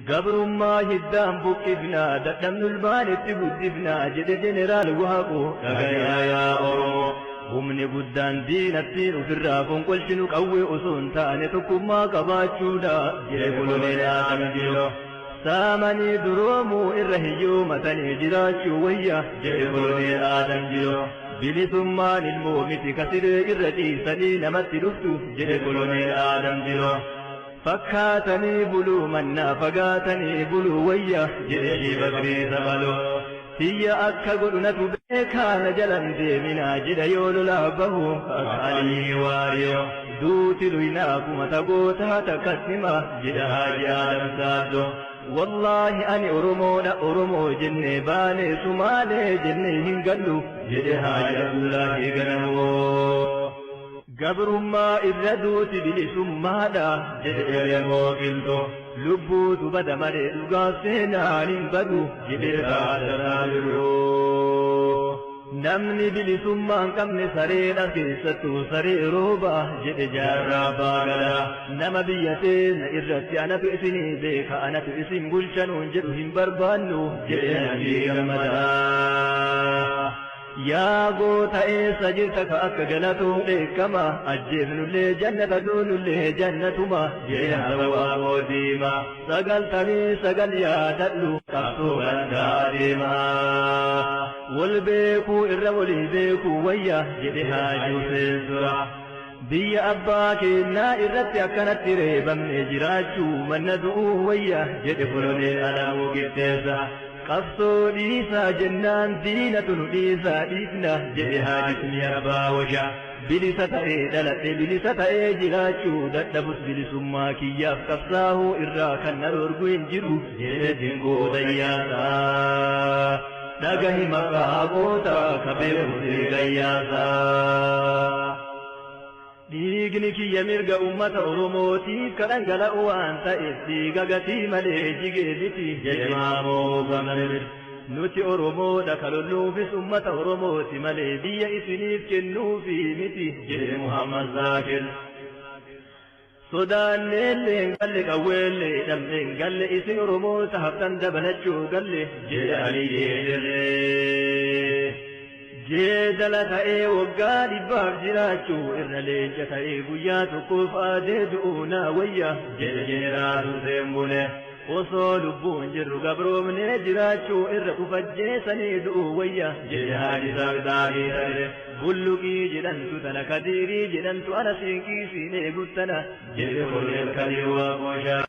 Gabrummaa hiddaan buqqifnaa, dadhabnu ilmaanitti guddifnaa jedhe Jeneraal Waaqoo. Dhagayaa yaa Oromoo. Humni guddaan diinatti ofirraa fonqolchinu qawwee osoo hin taane tokkummaa qabaachuudha jedhe Koloneel Adam Jiloo. Saamanii duroomuu irra hiyyoomatanii jiraachuu wayya jedhe Koloneel Adam Jiloo. Bilisummaan ilmoo miti kasiree irra ciisanii namatti dhuftu jedhe Koloneel Adam Jiloo. Fakkaatanii buluu mannaa fagaatanii buluu wayya jedhe Shiibakrii Sabaloo. Tiyya akka godhu natu beekaa, na jalan deeminaa jedha yoo lolaa bahu akka Alii Waariyoo. Duuti luynaa kumata gootaa takkatti hima jedha Haaji Adam Saaddoo. Wallaahi ani Oromoodha, Oromoo jennee baanee Sumaalee jennee hin gallu jedhe Haaji Abdullaahi Ganamoo. Gabrummaa irra duuti bilisummaadha jedhe Elemoo Qilxoo. Lubbuutu bada malee dhugaaf seenaan hin badu jedhe Taaddasaa Birruu. Namni bilisummaa hin qabne sareedha, keessattuu saree rooba jedhe Jaarraa Abbaa Gadaa. Nama biyya teenya irratti anatu isinii beeka, anatu isin bulchanuun jedhu hin barbaannu jedhe Nabii Gammadaa. Yaa goota eessa jirta ka akka galatoo dheekkama, ajjeefnullee jannata, duunullee jannatuma jedhe Hasawaa Diimaa. 99 yaadadhu, qabsoo gandaa deemaa. Wal beekuu irra walii beekuu wayya jedhe Haaji Hussein Dura. Biyya abbaa keenyaa irratti akkanatti reebamne jiraachuu manna du'uu wayya jedhe Koloneel Alamuu Qixxeessa. Qabsoo dhiisaa jennaan diinatu nu dhiisaa dhiifna jedhe Haaji Ismii Abbaa Washaa. Bilisa ta'ee dhaladhe, bilisa ta'ee jiraachuu dadhabus bilisummaa kiyyaaf qabsaa'uu irraa kan na dhorgu hin jiru jedhe Dinquu Dayyaasaa. Dhagahi maqaa goota ka beeku gayyaasaa. Dhiigni kiyya mirga uummata Oromootiif ka dhangala'u waan ta'eef dhiiga gatii malee jigee miti jedhe Maamoo Gamnamir. Nuti Oromoodha, ka lolluufis uummata Oromooti malee biyya isiniif kennuufi miti jedhe Muhammad Zaakir. Sodaanneellee hin galle, qawweellee hidhamne hin galle, isin Oromoota haftan dabalachuu galle jedhe Aliyyee Dirree. Jeedala ta'ee waggaa 100f jiraachuu irra leenca ta'ee guyyaa tokkoof aadee du'uu naa wayya jedhe Jeneraal Hussein Bune. Osoo lubbuun jirru gabroomnee jiraachuu irra ufajjeessanii du'uu wayya jedhe Haaji Saaqdaanii Tarree. Bulluqii jedhantu tana, kadiirii jedhantu ana, siinqii siinee guttana jedhe Koloneel Kadiir Waaqooshaa.